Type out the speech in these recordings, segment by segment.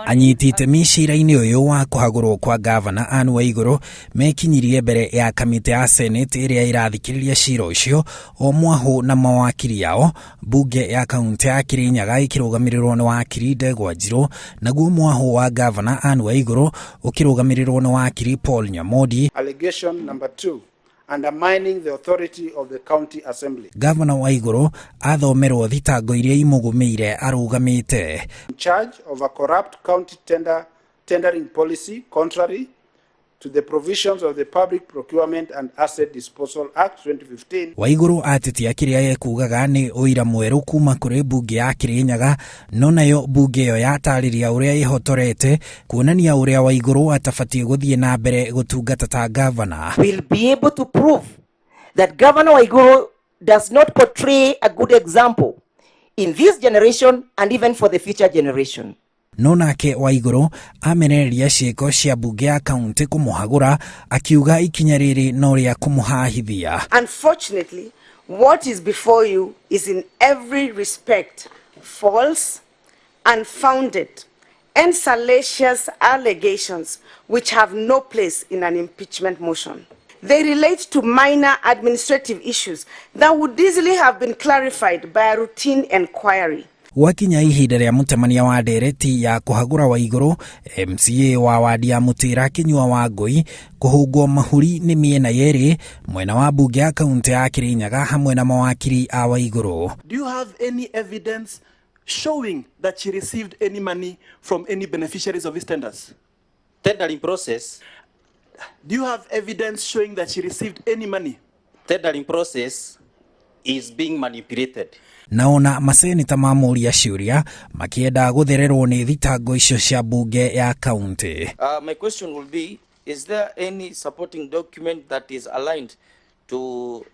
Anyiti itemi cira-inĩ ũyũ wa kũhagũrwo kwa ngavana Anne Waigũrũ mekinyirie mbere ya kamĩtĩ ya Senate ĩrĩa ĩrathikĩrĩria cira ũcio o mwahũ na mawakiri ao, mbunge ya kaunti ya Kirinyaga ĩkĩrũgamĩrĩrwo nĩ wakiri Ndegwa Njirũ, naguo mwahũ wa ngavana Anne Waigũrũ ũkĩrũgamĩrĩrwo nĩ wakiri Paul Nyamodi. Allegation number 2, undermining the authority of the county assembly. Ngavana Waigũrũ athomerwo thitango iria imũgũmĩire arũgamĩte. In charge of a corrupt county tendering policy contrary to the provisions of the Public Procurement and Asset Disposal Act 2015. Waigũrũ atetia kĩrĩa ekugaga nĩ ũira mwerũ kuma kũrĩ mbunge ya Kirinyaga, no nayo mbunge ĩyo yatarĩria ũrĩa ĩhotorete kuonania ũrĩa Waigũrũ atabatiĩ gũthiĩ na mbere gũtungata ta ngavana. Will be able to prove that Governor Waiguru does not portray a good example in this generation and even for the future generation. No nake Waigũrũ amenereria ciĩko cia mbunge ya kaunti kũmũhagũra, akiuga ikinya rĩrĩ no rĩa kũmũhahithia. Unfortunately, what is before you is in every respect false, unfounded, and salacious allegations which have no place in an impeachment motion. They relate to minor administrative issues that would easily have been clarified by a routine inquiry. Gwakinya ihinda rĩa mũtemania wa ndereti ya kũhagũra Waigũrũ, MCA wa wadi ya Mũtĩra Kĩnyua wa Ngũi kũhũngwo mahũri nĩ mĩena yerĩ, mwena wa mbunge ya kaunti ya Kirinyaga hamwe na mawakiri a Waigũrũ. Do you have any evidence showing that she received any money from any beneficiaries of these tenders? Tendering process. Do you have evidence showing that she received any money? Tendering process is being manipulated. Na ona maseneta mamũria ciũria makĩenda gũthererwo nĩ thitango icio cia mbunge ya kaunti. My question will be, is there any supporting document that is aligned to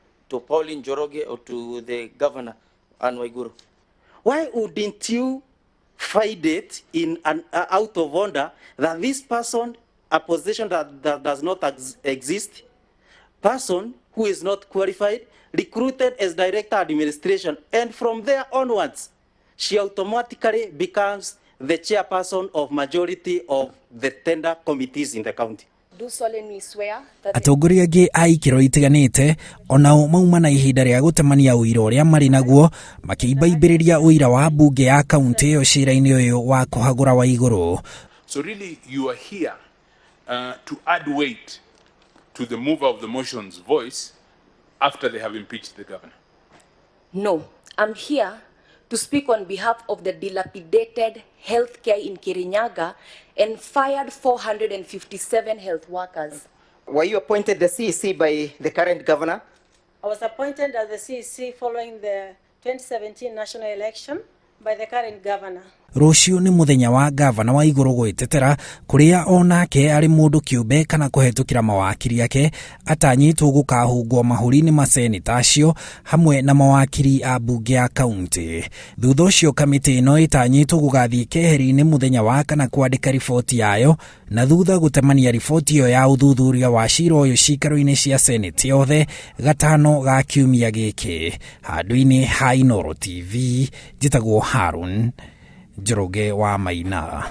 Pauline Njoroge or to the governor, Anne Waiguru? Why wouldn't you find it in an out of order that this person, a position that does not exist, person who is not qualified, recruited as director administration, and from there onwards, she automatically becomes the chairperson of majority of the tender committees in the county? Do solemnly swear that Atongoria angĩ a ikĩro itiganĩte onao mauma na ihinda rĩa gũtemania ũira ũrĩa marĩ naguo, makĩimbaimbĩrĩria ũira wa mbunge ya kaunti ĩyo cira-inĩ ũyũ wa kũhagũra Waigũrũ. So really you are here to add weight to the mover of the motion's voice after they have impeached the governor. No, I'm here to speak on behalf of the dilapidated healthcare in Kirinyaga and fired 457 health workers. Were you appointed the CEC by the current governor? I was appointed as the CEC following the 2017 national election by the current governor. Rũciũ nĩ mũthenya wa ngavana Waigũrũ gwĩtetera, kũrĩa onake arĩ mũndũ kĩũmbe kana kũhetũkĩra mawakiri ake atanyĩtwo gũkahũngwo mahũri nĩ maseneta acio hamwe na mawakiri a mbunge ya kaunti. Thutha ũcio kamĩtĩ ĩno ĩtanyĩtwo gũgathiĩ keheri-inĩ mũthenya wa kana kwandĩka riboti yayo, na thutha gũtemania riboti ĩyo ya ũthuthuria wa cira ũyũ cikaro-inĩ cia Senate yothe gatano ga kiumia gĩkĩ. Handũ-inĩ ha Inooro TV, njĩtagwo Harun Njoroge wa Maina.